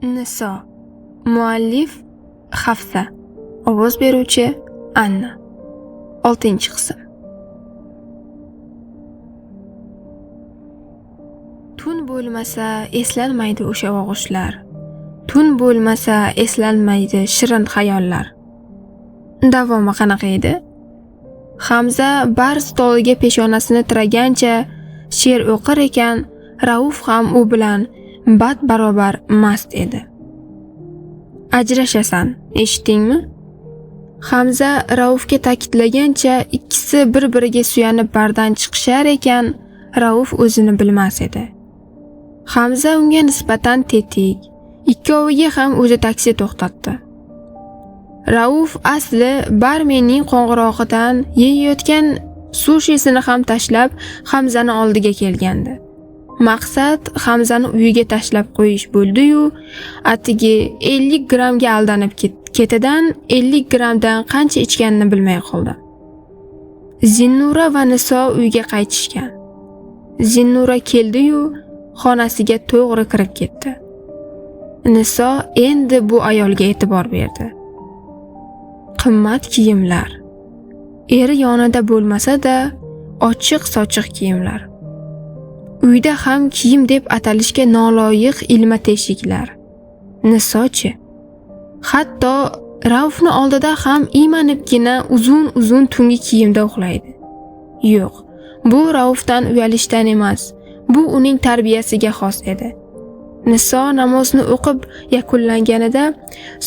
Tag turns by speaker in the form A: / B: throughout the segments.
A: Niso. Muallif Hafsa. Ovoz beruvchi Anna. 6-qism. Tun bo'lmasa eslanmaydi o'sha og'ushlar. Tun bo'lmasa eslanmaydi shirin xayollar. Davomi qanaqa edi? Hamza bar stoliga peshonasini tiragancha she'r o'qir ekan, Rauf ham u bilan bat barobar mast edi. Ajrashasan, eshitdingmi? Hamza Raufga ta'kidlagancha ikkisi bir-biriga suyanib bardan chiqishar ekan, Rauf o'zini bilmas edi. Hamza unga nisbatan tetik, ikkoviga ham o'zi taksi to'xtatdi. Rauf asli barmenning qo'ng'irog'idan yeyayotgan sushisini ham tashlab Hamzani oldiga kelgandi. Maqsad Hamzani uyiga tashlab qo'yish bo'ldi-yu, atigi 50 grammga aldanib ketidan 50 grammdan qancha ichganini bilmay qoldi. Zinnura va Niso uyga qaytishgan. Zinnura keldi-yu, xonasiga to'g'ri kirib ketdi. Niso endi bu ayolga e'tibor berdi. Qimmat kiyimlar. Eri yonida bo'lmasa-da, ochiq-sochiq kiyimlar. Uyda ham kiyim deb atalishga noloyiq ilma teshiklar. Nisochi, hatto Raufni oldida ham iymanibgina uzun-uzun tungi kiyimda uxlaydi. Yo'q, bu Raufdan uyalishdan emas, bu uning tarbiyasiga xos edi. Niso namozni o'qib yakunlanganida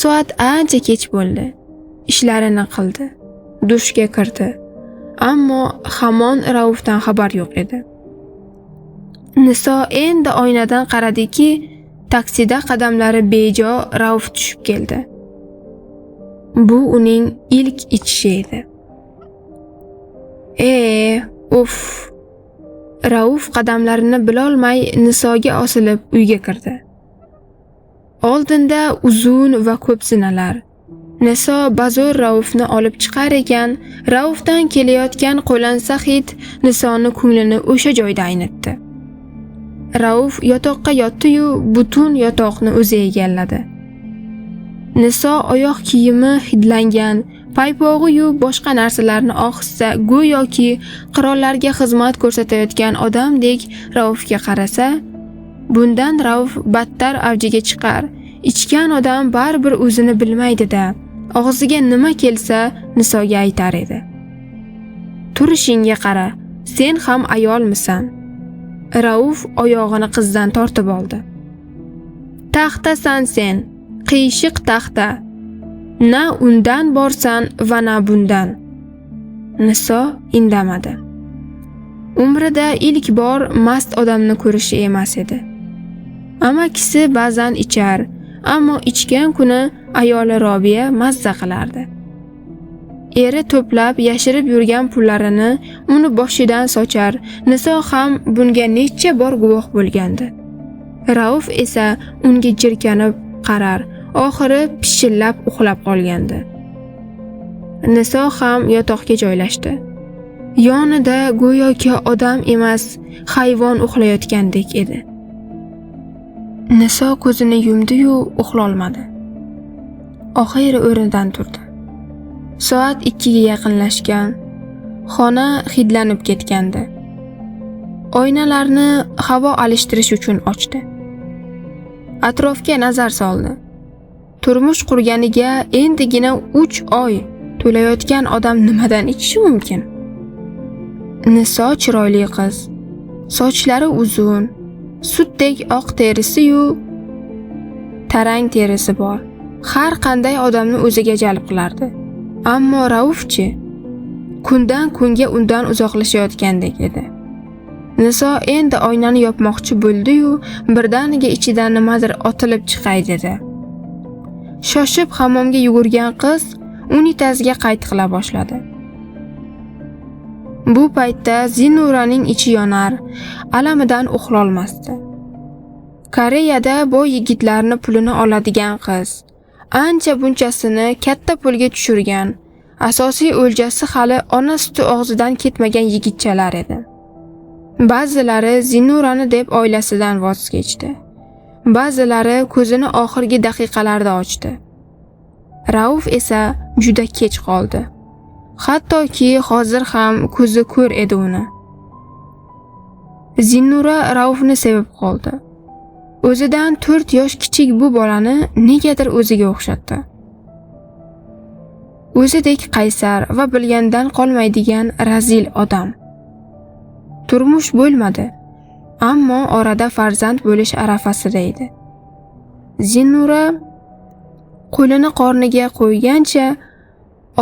A: soat ancha kech bo'ldi. Ishlarini qildi, dushga kirdi, ammo hamon Raufdan xabar yo'q edi. Niso endi oynadan qaradiki, taksida qadamlari bejo Rauf tushib keldi. Bu uning ilk ichishi edi. Uf! Rauf qadamlarini bilolmay Nisoga osilib uyga kirdi. Oldinda uzun va ko'p zinalar. Niso bazo'r Raufni olib chiqar ekan, Raufdan kelayotgan qo'lansa hid Nisoni ko'nglini o'sha joyda aynitdi. Rauf yotoqqa yotdi-yu, butun yotoqni o'zi egalladi. Niso oyoq kiyimi hidlangan, paypog'i-yu boshqa narsalarni ohista go'yoki qirollarga xizmat ko'rsatayotgan odamdek Raufga qarasa, bundan Rauf battar avjiga chiqar. Ichgan odam baribir o'zini bilmaydi-da, og'ziga nima kelsa Nisoga aytar edi. Turishingga qara, sen ham ayolmisan? Rauf oyog'ini qizdan tortib oldi. Taxtasan sen, qiyshiq taxta. Na undan borsan va na bundan. Niso indamadi. Umrida ilk bor mast odamni ko'rishi emas edi. Amakisi ba'zan ichar, ammo ichgan kuni ayoli Robiya mazza qilardi. Eri to'plab yashirib yurgan pullarini uni boshidan sochar. Niso ham bunga necha bor guvoh bo'lgandi. Rauf esa unga jirkanib qarar, oxiri pishillab uxlab qolgandi. Niso ham yotoqqa joylashdi. Yonida go'yoki odam emas, hayvon uxlayotgandek edi. Niso ko'zini yumdi-yu uxlolmadi. Oxiri o'rnidan turdi. Soat 2 ga yaqinlashgan. Xona hidlanib ketgandi. Oynalarni havo alishtirish uchun ochdi. Atrofga nazar soldi. Turmush qurganiga endigina 3 oy to'layotgan odam nimadan ichishi mumkin? Niso chiroyli qiz. Sochlari uzun, sutdek oq terisi-yu tarang terisi bor. Har qanday odamni o'ziga jalb qilardi. Ammo Raufchi kundan kunga undan uzoqlashayotgandek edi. Niso endi oynani yopmoqchi bo'ldi-yu, birdaniga ichidan nimadir otilib chiqay dedi. Shoshib hammomga yugurgan qiz unitazga qayt qila boshladi. Bu paytda Zinnuraning ichi yonar, alamidan uxlolmasdi. Koreyada boy yigitlarni pulini oladigan qiz, ancha bunchasini katta pulga tushirgan, asosiy o'ljasi hali ona suti og'zidan ketmagan yigitchalar edi. Ba'zilari Zinnurani deb oilasidan voz kechdi. Ba'zilari ko'zini oxirgi daqiqalarda ochdi. Rauf esa juda kech qoldi. Hattoki hozir ham ko'zi ko'r edi uni. Zinnura Raufni sevib qoldi. O'zidan 4 yosh kichik bu bolani negadir o'ziga o'xshatdi. O'zidek qaysar va bilgandan qolmaydigan razil odam. Turmush bo'lmadi, ammo orada farzand bo'lish arafasida edi. Zinnura qo'lini qorniga qo'ygancha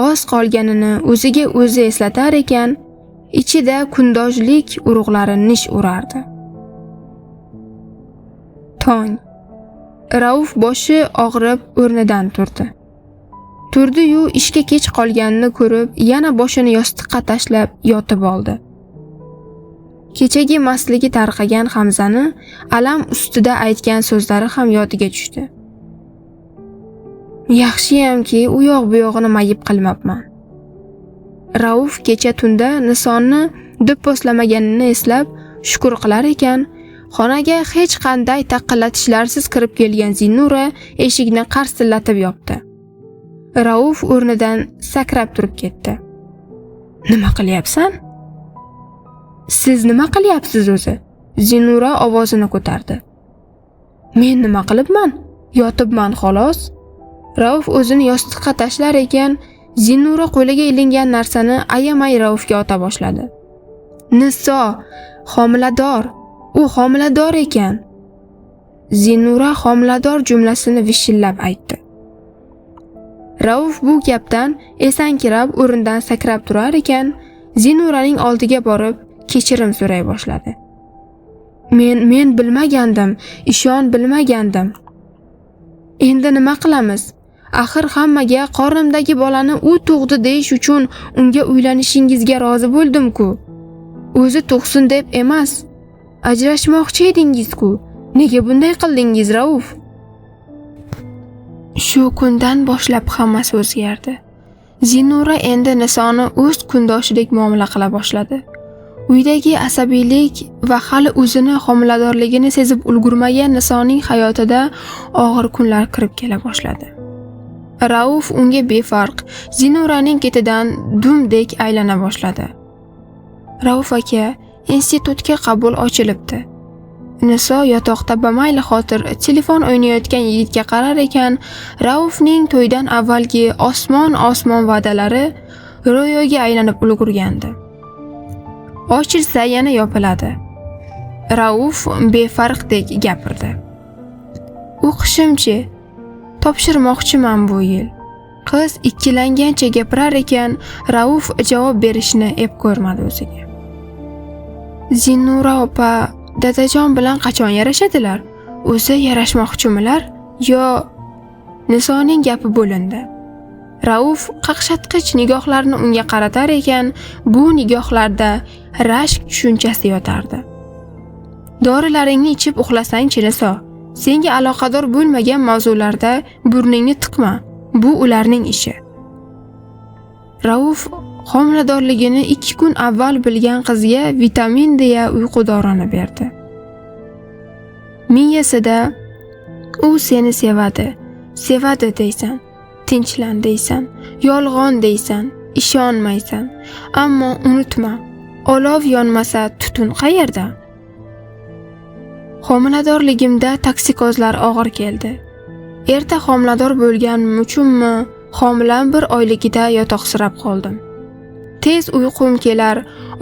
A: oz qolganini o'ziga o'zi eslatar ekan, ichida kundoshlik urug'lari nish urardi. Tong. Rauf boshi og'rib o'rnidan turdi. Turdi-yu ishga kech qolganini ko'rib, yana boshini yostiqqa tashlab yotib oldi. Kechagi mastligi tarqagan Hamzani alam ustida aytgan so'zlari ham yodiga tushdi. Yaxshiyamki, u yoq bu yog'ini mayib qilmabman. Rauf kecha tunda Nisonni do'pposlamaganini eslab shukr qilar ekan, xonaga hech qanday taqillatishlarsiz kirib kelgan Zinnura eshikni qarsillatib yopdi. Rauf o'rnidan sakrab turib ketdi. Nima qilyapsan? Siz nima qilyapsiz o'zi? Zinnura ovozini ko'tardi. Men nima qilibman? Yotibman xolos. Rauf o'zini yostiqqa tashlar ekan, Zinnura qo'liga ilingan narsani ayamay Raufga ota boshladi. Niso homilador. U homilador ekan. Zinnura homilador jumlasini vishillab aytdi. Rauf bu gapdan esankirab o'rnidan sakrab turar ekan, Zinnuraning oldiga borib kechirim so'ray boshladi. Men bilmagandim, ishon bilmagandim. Endi nima qilamiz? Axir hammaga qornimdagi bolani u tug'di deyish uchun unga uylanishingizga rozi bo'ldim-ku. O'zi tug'sin deb emas. Ajrashmoqchi edingiz-ku. Nega bunday qildingiz, Rauf? Shu kundan boshlab hammasi o'zgardi. Zinnura endi Nisoni o'z kundoshidek muomala qila boshladi. Uydagi asabiylik va hali o'zini homiladorligini sezib ulgurmagan Nisoning hayotida og'ir kunlar kirib kela boshladi. Rauf unga befarq, Zinnuraning ketidan dumdek aylana boshladi. Rauf aka, institutga qabul ochilibdi. Niso yotoqda bamayli xotir telefon o'ynayotgan yigitga qarar ekan, Raufning to'ydan avvalgi osmon-osmon va'dalari ro'yoga aylanib ulgurgandi. Ochilsa yana yopiladi. Rauf befarqdek gapirdi. O'qishimchi, topshirmoqchiman bu yil. Qiz ikkilangancha gapirar ekan, Rauf javob berishni ep ko'rmadi o'ziga. Zinnura opa dadajon bilan qachon yarashadilar? O'zi yarashmoqchimilar yo? Nisoning gapi bo'lindi. Rauf qaqshatqich nigohlarni unga qaratar ekan, bu nigohlarda rashk tushunchasi yotardi. Dorilaringni ichib uxlasang-chi Niso, senga aloqador bo'lmagan mavzularda burningni tiqma, bu ularning ishi. Rauf homiladorligini 2 kun avval bilgan qizga vitamin deya uyqu dorini berdi. Miyasida u seni sevadi, sevadi deysan, tinchlan deysan, yolg'on deysan, ishonmaysan, ammo unutma, olov yonmasa tutun qayerda? Homiladorligimda toksikozlar og'ir keldi. Erta homilador bo'lganim uchunmi, homilam 1 oyligida yotoqsirab qoldim. Tez uyqum kelar,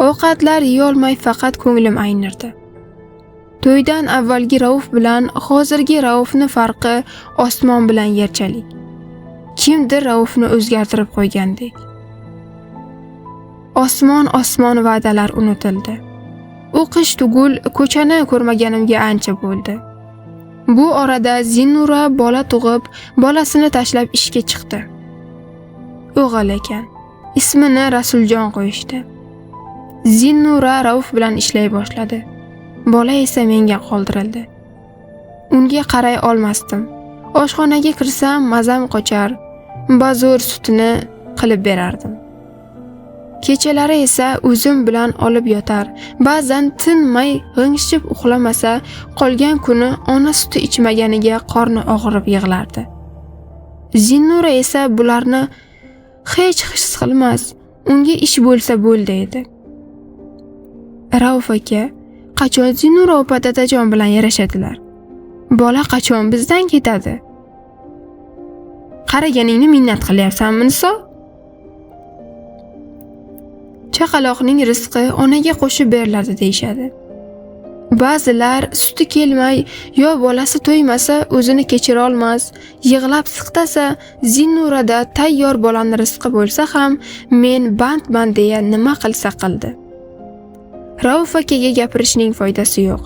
A: ovqatlar yeyolmay faqat ko'nglim aynirdi. To'ydan avvalgi Rauf bilan hozirgi Raufni farqi osmon bilan yerchalik. Kimdir Raufni o'zgartirib qo'ygandek. Osmon-osmon va'dalar unutildi. O'qish tugul ko'chani ko'rmaganimga ancha bo'ldi. Bu orada Zinnura bola tug'ib, bolasini tashlab ishga chiqdi. O'g'il ekan. Ismini Rasuljon qo'yishdi. Zinnura Rauf bilan ishlay boshladi. Bola esa menga qoldirildi. Unga qaray olmasdim. Oshxonaga kirsam mazam qochar, bazo'r sutini qilib berardim. Kechalari esa o'zim bilan olib yotar. Ba'zan tinmay g'ingshib uxlamasa, qolgan kuni ona suti ichmaganiga qorni og'rib yig'lardi. Zinnura esa bularni hech his qilmas, unga ish bo'lsa bo'ldi edi. Rauf aka, qachon Zinnura opa dadajon bilan yarashadilar? Bola qachon bizdan ketadi? Qaraganingni minnat qilyapsanmi, Niso? Chaqaloqning rizqi onaga qo'shib beriladi deyishadi. Ba'zilar suti kelmay yo bolasi to'ymasa o'zini kechira olmas, yig'lab siqtasa, Zinnurada tayyor bolani rizqi bo'lsa ham men bandman deya nima qilsa qildi. Rauf akaga gapirishning foydasi yo'q.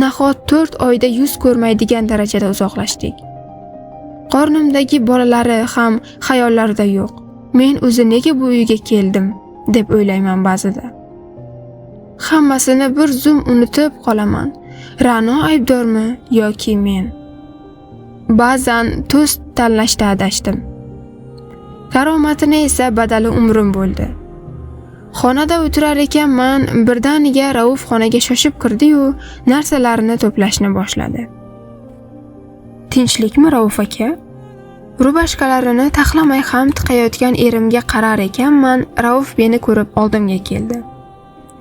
A: Nahot 4 oyda yuz ko'rmaydigan darajada uzoqlashdik. Qornimdagi bolalari ham xayollarida yo'q. Men o'zi nega bu uyga keldim deb o'ylayman ba'zida. Hammasini bir zum unutib qolaman. Ra'no aybdormi yoki men? Ba'zan to'st tanlashda adashdim. Karomatini esa badali umrim bo'ldi. Xonada o'tirar ekanman, birdaniga Rauf xonaga shoshib kirdi-yu, narsalarini to'plashni boshladi. Tinchlikmi, Rauf aka? Rubashkalarini taxlamay ham tiqayotgan erimga qarar ekanman, Rauf meni ko'rib oldimga keldi.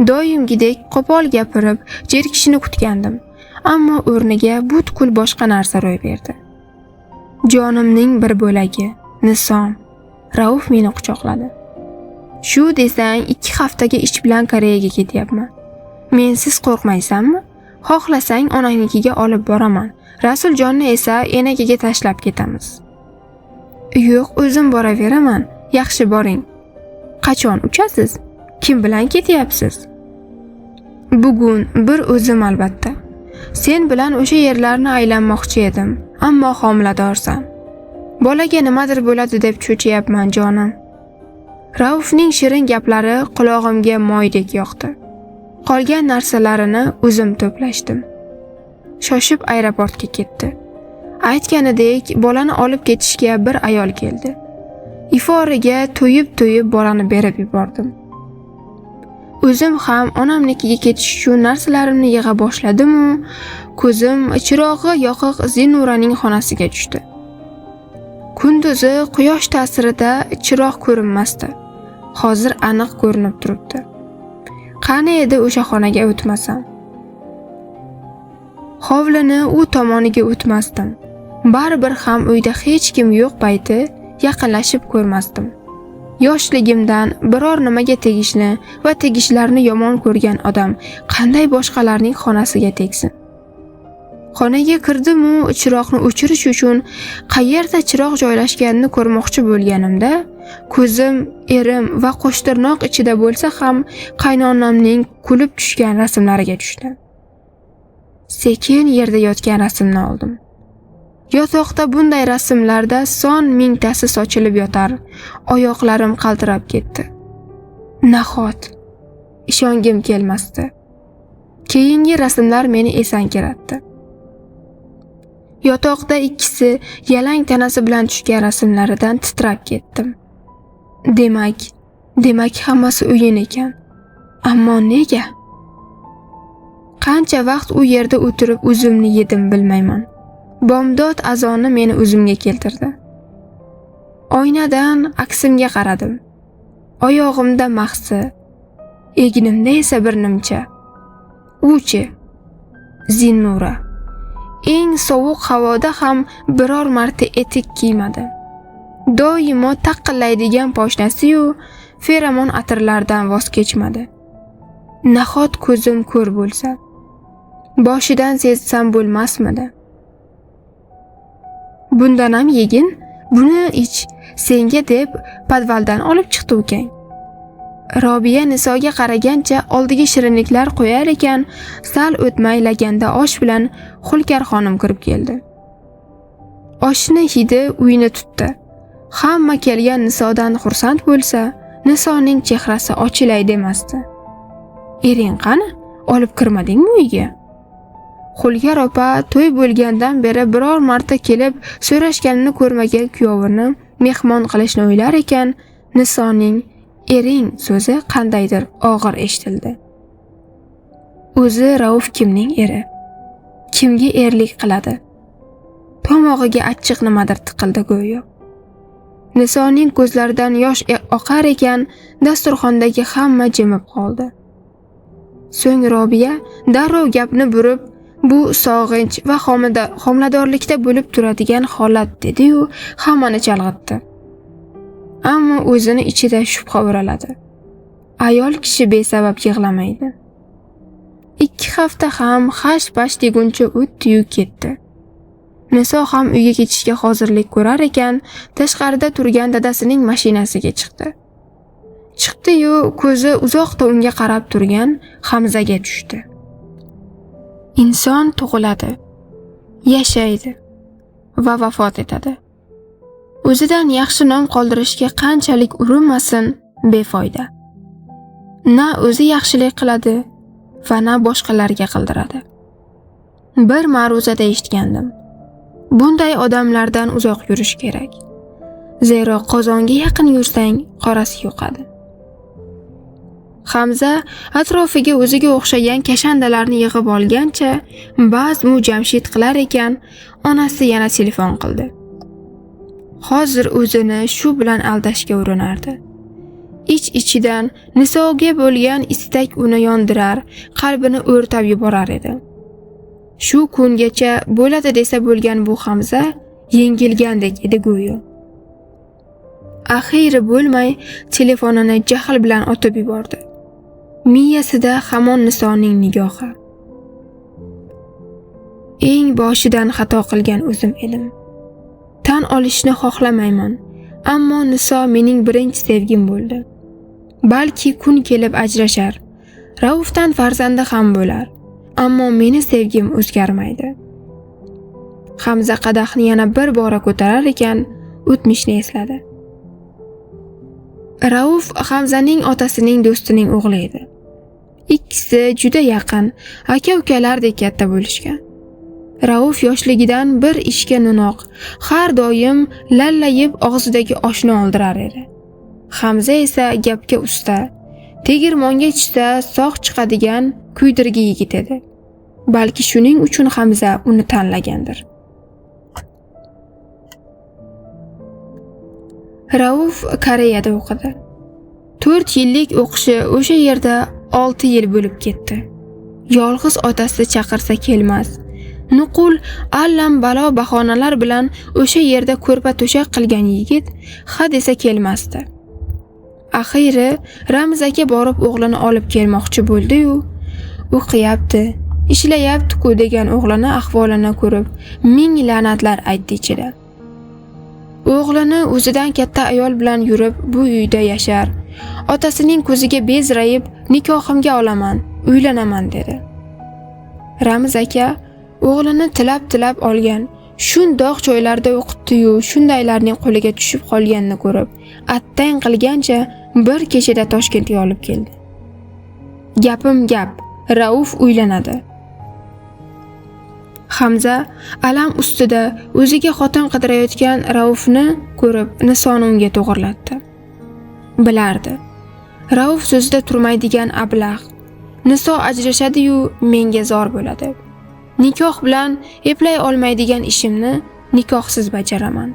A: Doimgidek qo'pol gapirib, jerkishini kutgandim, ammo o'rniga butkul boshqa narsa ro'y berdi. Jonimning bir bo'lagi, Nisom. Rauf meni quchoqladi. Shu desang, 2 haftaga ish bilan Koreyaga ketyapman. Mensiz qo'rqmaysanmi? Xohlasang onangnikiga olib boraman. Rasuljonni esa enagiga tashlab ketamiz. Yo'q, o'zim boraveraman. Yaxshi boring. Qachon uchasiz? Kim bilan ketyapsiz? Bugun bir o'zim albatta. Sen bilan o'sha yerlarni aylanmoqchi edim, ammo homiladorsan. Bolaga nimadir bo'ladi deb cho'chiyapman jonim. Raufning shirin gaplari qulog'imga moydek yoqdi. Qolgan narsalarini o'zim to'plashdim. Shoshib aeroportga ketdi. Aytganidek, bolani olib ketishga bir ayol keldi. Iforiga to'yib-to'yib bolani berib yubordim. O'zim ham onamnikiga ketish uchun narsalarimni yig'a boshladim-u, ko'zim chirog'i yoqiq Zinnuraning xonasiga tushdi. Kunduzi quyosh ta'sirida chiroq ko'rinmasdi. Hozir aniq ko'rinib turibdi. Qani edi o'sha xonaga o'tmasam. Hovlini u tomoniga o'tmasdim. Baribir ham uyda hech kim yo'q payti yaqinlashib ko'rmasdim. Yoshligimdan biror nimaga tegishni va tegishlarni yomon ko'rgan odam qanday boshqalarning xonasiga tegsin? Xonaga kirdim-u, chiroqni o'chirish uchun qayerda chiroq joylashganini ko'rmoqchi bo'lganimda, ko'zim erim va qo'shtirnoq ichida bo'lsa ham qaynonamning kulib tushgan rasmlariga tushdi. Sekin yerda yotgan rasmni oldim. Yotoqda bunday rasmlarda son mingtasi sochilib yotar. Oyoqlarim qaltirab ketdi. Nahot, ishongim kelmasdi. Keyingi rasmlar meni esankiratdi. Yotoqda ikkisi yalang tanasi bilan tushgan rasmlaridan titrab ketdim. Demak hammasi o'yin ekan. Ammo nega? Qancha vaqt u yerda o'tirib o'zimni yedim bilmayman. Bomdod azoni meni o'zimga keltirdi. Oynadan aksimga qaradim. Oyog'imda mahsi, egnimda esa bir nimcha. Uchi Zinnura. Eng sovuq havoda ham biror marta etik kiymadi. Doimo taqillaydigan poshnasi-yu feromon atirlardan voz kechmadi. Nahot ko'zim ko'r bo'lsa? Boshidan sezsam bo'lmasmidi? Bundan ham yegin, buni ich, senga deb podvaldan olib chiqdi ukang. Robiya Nisoga qaragancha oldiga shirinliklar qo'yar ekan, sal o'tmay laganda osh bilan Xulkar xonim kirib keldi. Oshni hidi uyni tutdi. Hamma kelgan Nisodan xursand bo'lsa, Nisoning chehrasi ochilay demasdi. Ering qani? Olib kirmadingmi uyga? Xulkar opa to'y bo'lgandan beri biror marta kelib so'rashganini ko'rmagan kuyovini mehmon qilishni o'ylar ekan, Nisoning Ering so'zi qandaydir og'ir eshitildi. O'zi Rauf kimning eri? Kimga erlik qiladi? Tomog'iga achchiq nimadir tiqildi go'yo. Nisoning ko'zlaridan yosh oqar ekan, dasturxondagi hamma jimib qoldi. So'ng Robiya darrov gapni burib, bu sog'inch va homiladorlikda bo'lib turadigan holat dedi-yu, hammani chalg'itdi. Ammo o'zini ichida shubha o'raladi. Ayol kishi besabab yig'lamaydi. 2 hafta ham hash-pash deguncha o'tdi-yu ketdi. Niso ham uyga ketishga hozirlik ko'rar ekan, tashqarida turgan dadasining mashinasiga chiqdi. Chiqdi-yu, ko'zi uzoqda unga qarab turgan Hamzaga tushdi. Inson tug'iladi, yashaydi va vafot etadi. O'zidan yaxshi nom qoldirishga qanchalik urinmasin, befoyda. Na o'zi yaxshilik qiladi va na boshqalarga qildiradi. Bir ma'ruzada eshitgandim. Bunday odamlardan uzoq yurish kerak. Zero qozonga yaqin yursang, qorasi yo'qadi. Hamza atrofiga o'ziga o'xshagan kashandalarni yig'ib olgancha bazmu jamshid qilar ekan, onasi yana telefon qildi. Hozir o'zini shu bilan aldashga urinardi. Ich-ichidan Nisoga bo'lgan istak uni yondirar, qalbini o'rtab yuborar edi. Shu kungacha bo'ladi desa bo'lgan bu Hamza yengilgandek edi go'yo. Axiri bo'lmay telefonini jahl bilan otib yubordi. Miyasida hamon Nisoning nigohi. Eng boshidan xato qilgan o'zim edim. Tan olishni xohlamayman, ammo Niso mening birinchi sevgim bo'ldi. Balki kun kelib ajrashar, Raufdan farzandi ham bo'lar, ammo meni sevgim o'zgarmaydi. Hamza qadahni yana bir bora ko'tarar ekan, o'tmishni esladi. Rauf Hamzaning otasining do'stining o'g'li edi. Ikkisi juda yaqin, aka-ukalardek katta bo'lishgan. Rauf yoshligidan bir ishga no'noq, har doim lallayib og'zidagi oshni oldirar edi. Hamza esa gapga usta, tegirmonga tushsa sog' chiqadigan kuydirgi yigit edi. Balki shuning uchun Hamza uni tanlagandir. Rauf Koreyada o'qidi. 4 yillik o'qishi o'sha yerda 6 yil bo'lib ketdi. Yolg'iz otasi chaqirsa kelmas. Nuqul allam balo bahonalar bilan o'sha yerda ko'rpa to'shak qilgan yigit ha desa kelmasdi. Axiri Ramiz aka borib o'g'lini olib kelmoqchi bo'ldi-yu, o'qiyapti, ishlayapti-ku degan o'g'lini ahvolini ko'rib ming la'natlar aytdi ichida. O'g'lini o'zidan katta ayol bilan yurib bu uyda yashar. Otasining ko'ziga bezrayib nikohimga olaman, uylanaman dedi. Ramiz aka o'g'lini tilab-tilab olgan, shundoq joylarda o'qitdi-yu, shundaylarning qo'liga tushib qolganini ko'rib, attang qilgancha bir kechada Toshkentga olib keldi. Gapim gap, Rauf uylanadi. Hamza alam ustida o'ziga xotin qidirayotgan Raufni ko'rib, Nisoni unga to'g'irlatdi. Bilardi. Rauf so'zida turmaydigan ablah. Niso ajrashadi-yu, menga zor bo'ladi. Nikoh bilan eplay olmaydigan ishimni nikohsiz bajaraman.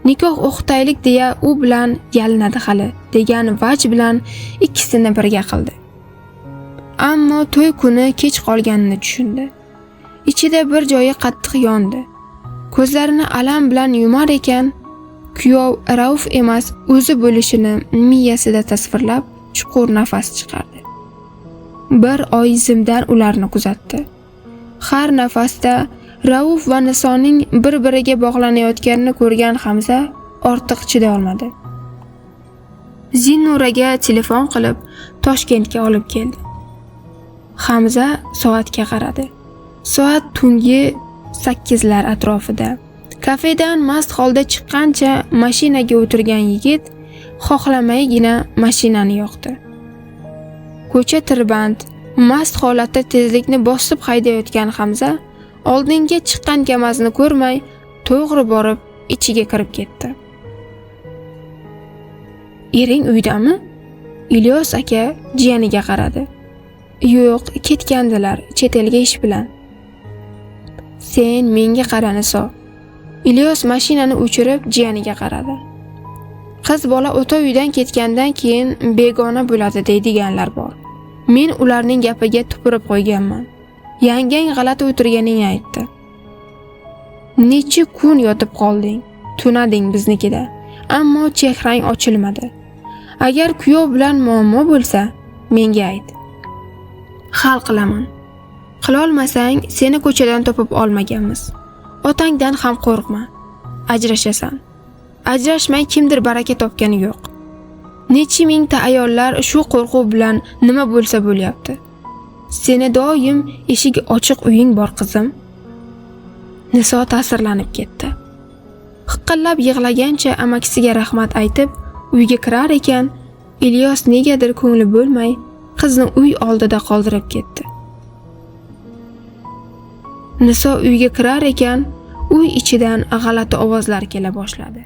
A: Nikoh o'qitaylik deya u bilan yalinadi hali degan vaj bilan ikkisini birga qildi. Ammo to'y kuni kech qolganini tushundi. Ichida bir joyi qattiq yondi. Ko'zlarini alam bilan yumar ekan, kuyov Rauf emas, o'zi bo'lishini miyasida tasvirlab chuqur nafas chiqardi. Bir oy zimdan ularni kuzatdi. Har nafasda Rauf va Nisoning bir-biriga bog'lanayotganini ko'rgan Hamza ortiq chida olmadi. Zinnuraga telefon qilib Toshkentga olib keldi. Hamza soatga qaradi. Soat tungi 8lar atrofida. Kafedan mast holda chiqqancha mashinaga o'tirgan yigit xohlamaygina mashinani yoqdi. Ko'cha tirband, mast holatda tezlikni bosib haydayotgan Hamza oldinga chiqqan Kamazni ko'rmay to'g'ri borib ichiga kirib ketdi. Ering uydami? Ilyos aka jiyaniga qaradi. Yo'q, ketgandilar chet elga ish bilan. Sen menga qara Niso. Ilyos mashinani o'chirib jiyaniga qaradi. Qiz bola ota uydan ketgandan keyin begona bo'ladi deydiganlar bor. Men ularning gapiga tupurib qo'yganman. Yangang g'alati o'tirganingni aytdi. Necha kun yotib qolding, tunading biznikida, ammo chehrang ochilmadi. Agar kuyov bilan muammo bo'lsa, menga ayt. Hal qilaman. Qilolmasang, seni ko'chadan topib olmaganmiz. Otangdan ham qo'rqma. Ajrashasan. Ajrashmay kimdir baraka topgani yo'q. Necha mingta ayollar shu qo'rquv bilan nima bo'lsa bo'lyapti. Seni doim eshigi ochiq uying bor qizim. Niso ta'sirlanib ketdi. Hiqillab yig'lagancha amakisiga rahmat aytib uyga kirar ekan, Ilyos negadir ko'ngli bo'lmay qizni uy oldida qoldirib ketdi. Niso uyga kirar ekan, uy ichidan g'alati ovozlar kela boshladi.